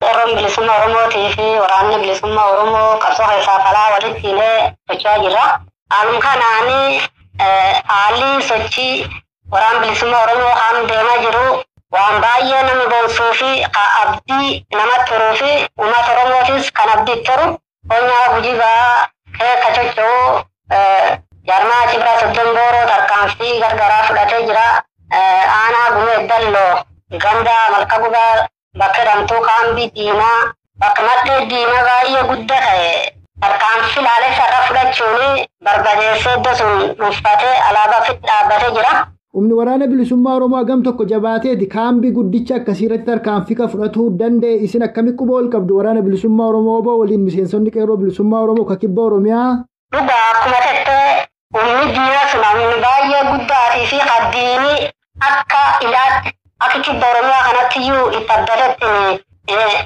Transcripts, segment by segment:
Qeerroon bilisummaa Oromootii fi waraanni bilisummaa Oromoo qabsoo keessaa falaa walitti hidhee socho'aa jirra. Haaluma kanaan haalli sochii waraan bilisummaa Oromoo kan deemaa jiru waan baay'ee nama boonsuu fi abdii namatti horuu fi uummata Oromootis kan abdii toru qonnaa Gujii Bahaa keessa socho'u jaarmaa Cibraa Soddon Booroo tarkaanfii gargaraa fudhatee jira. Aanaa Gumee Dalloo ganda Malka Gubaa bakka jedhamtu kaambii diinaa bakka maddee diinaa baay'ee guddaa ta'e tarkaanfii laalessa irra fudhachuun barbadeessee iddoo sun dhuunfatee alaabaa ofitti dhaabbatee jira. Humni waraana bilisummaa Oromoo hagam tokko jabaateeti kaambii guddicha akkasii irratti tarkaanfii kan fudhatuu danda'e isin akkamitti quba ol qabdu waraana bilisummaa Oromoo obbo waliin miseensonni qeerroo bilisummaa Oromoo kan kibba Oromiyaa? Dhugaa akkuma tettee humni diinaa sun humni baay'ee guddaatii fi kaddiini akka ilaatti akka kibba Oromiyaa kanatti iyyuu itti abdatetti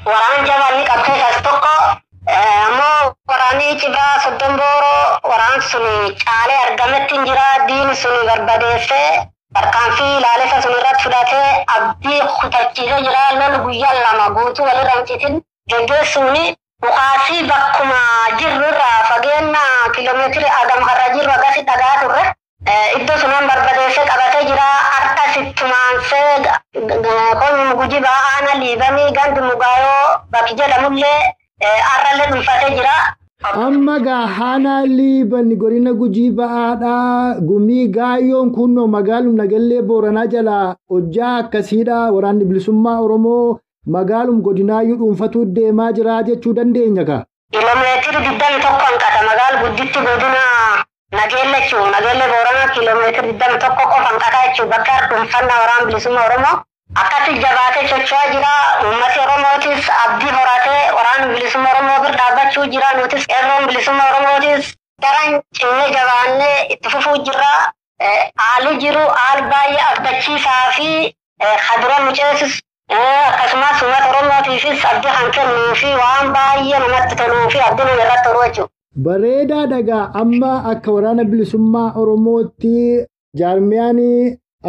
waraan jabaan ni qabtee isaas tokko ammoo waraanni Cibraa Soddon Booroo waraan sun caalee argametti hin jira diini sun barbadeessee tarkaanfii laalessa sun irratti fudhatee abdii kutachiisee jira lol guyyaa lama guutuu walirra hin citin geggeessuun mukaasii bakkuma jirru irraa fageenya kiiloomeetiri hagam har'a jirru akkasi dhagaa turre. Iddoo sunan barbadeessee qabatee jira. Harka sittumaansee qonni Gujii Bahaa aanaa Liibanii gandi Mugaayoo bakki jedhamullee har'allee dhuunfatee jira. Amma gaa aanaa Liiban godina Gujii Bahaadhaa gumii gaayyoon kunnoo magaalum Nagallee Booranaa jalaa hojjaa akkasiidha. Waraanni bilisummaa Oromoo magaalum godinaayyuu dhuunfatuu deemaa jira jechuu dandeenya gaa. Kiiloomeetiri 21 hanqata magaal gudditti godina Nageelle jechuun Nageelle Booranaa kiiloomeetiri 21 qofa hanqata jechuun bakka dhuunfannaa waraana bilisummaa Oromoo. Akkasi jabaatee socho'aa jira. Uummati Oromootis abdii horatee waraana bilisummaa Oromoo bira dhaabbachuu jira. Nutis qeerroon bilisummaa Oromootis daran cimnee jabaannee itti fufuu jirra. Haalli jiru haal baay'ee abdachiisaa fi kadura nu ceesisu akkasumas uummata Oromootiifis abdii kan kennuu fi waan baay'ee namatti toluu fi abdii nama irratti horuu jechuudha. Bareedaa dhagaa amma akka waraana bilisummaa Oromootti jaarmiyaan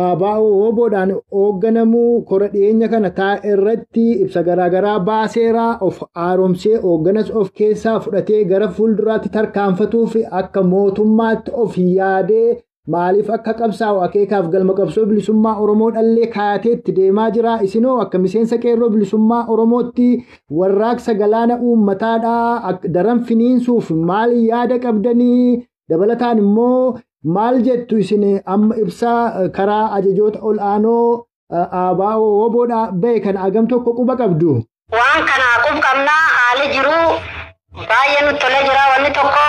ABO woboodhaan hoogganamuu kora dhiyeenya kana taa'e irratti ibsa garaagaraa baaseera of haaromsee hoogganas of keessaa fudhatee gara fuulduraatti tarkaanfatuuf akka mootummaatti of yaadee maaliif akka qabsaa'u akeekaaf galma qabsoo bilisummaa Oromoo dhallee kaayatee itti deemaa jira. Isinoo akka miseensa qeerroo bilisummaa Oromootti warraaqsa galaana uummataadhaa daran finiinsuuf maal yaada qabdanii dabalataan immoo maal jettu isin amma ibsaa karaa ajajoota ol'aanoo ABO woboodhaa bahe kan hagam tokko quba qabdu? Waan kana quba qabnaa haalli jiru baay'ee nutti tolee jira wanni tokko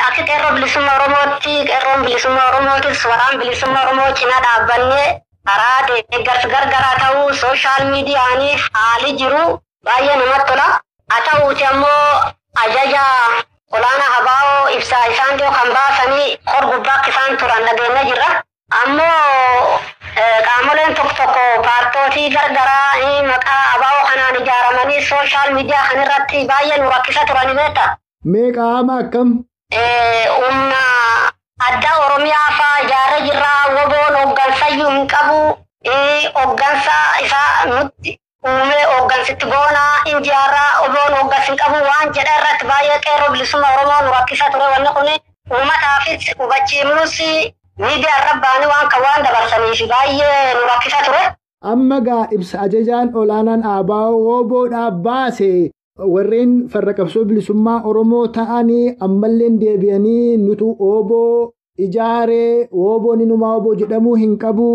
akka qeerroo bilisummaa Oromootti qeerroon bilisummaa Oromootis waraan bilisummaa Oromoo cinaa dhaabbannee karaa deeggarsa gargaraa ta'uu sooshaal miidiyaanii haalli jiru baay'ee namatti tola. Haa ta'uuti ammoo ajaja olaanaa ABO ibsaa isaan dhiyoo kan baasanii hor gubbaa akka isaan turan dhageenye jirra. Ammoo qaamoleen tokko tokko paartootii gargaraa maqaa ABO kanaan ijaaramanii sooshaal miidiyaa kanarratti baay'ee nu rakkisa turani beekta. Mee qaama akkam? Humna addaa Oromiyaa fa'aa ijaaree jirra. Woboon hooggansayyuu hin qabu. Hooggansa isaa nutti uumee hooggansitti goonaa injiyaarraa woboon hooggansi hin qabu waan jedha irratti baay'ee qeerroo bilisummaa Oromoo nu rakkisa ture wanni kun uummataafis hubachiifnus miidiyaa irra ba'anii waan kan waan dabarsaniif baay'ee nu rakkisa ture. Amma gaa ibsa ajajaan olaanaan ABO woboodhaa baase warreen farra qabsoo bilisummaa Oromoo ta'anii ammallee deebi'anii nutu oboo ijaaree woboon inumaa oboo jedhamuu hin qabu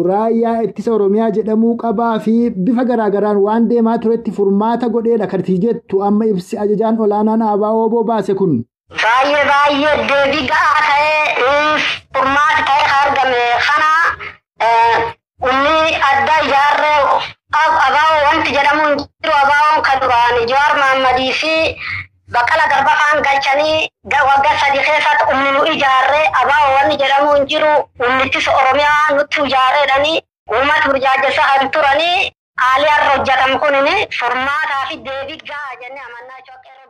raayyaa ittisa Oromiyaa jedhamuu qabaa fi bifa garaagaraan waan deemaa turetti furmaata godheedha kan jettu amma ibsi ajajaan olaanaan ABO woboo baase kun. Baay'ee baay'ee deebii ga'aa ta'ee furmaata ta'ee kan argame kana humni adda ijaarree ABO wanti jedhamu hin jiru. ABO'n kan duraan Jawaar Mahammadii fi Baqqalaa Garbaa fa'aan galchanii waggaa 3 keessatti humni nu ijaarree ABO wanti jedhamu hin jiru. Humni ittisa Oromiyaa nutti ijaarreedhanii uummata burjaajessaa kan turanii haalli har'a hojjetamu kun furmaataa fi deebii ga'aa jennee amannaa jechuudha.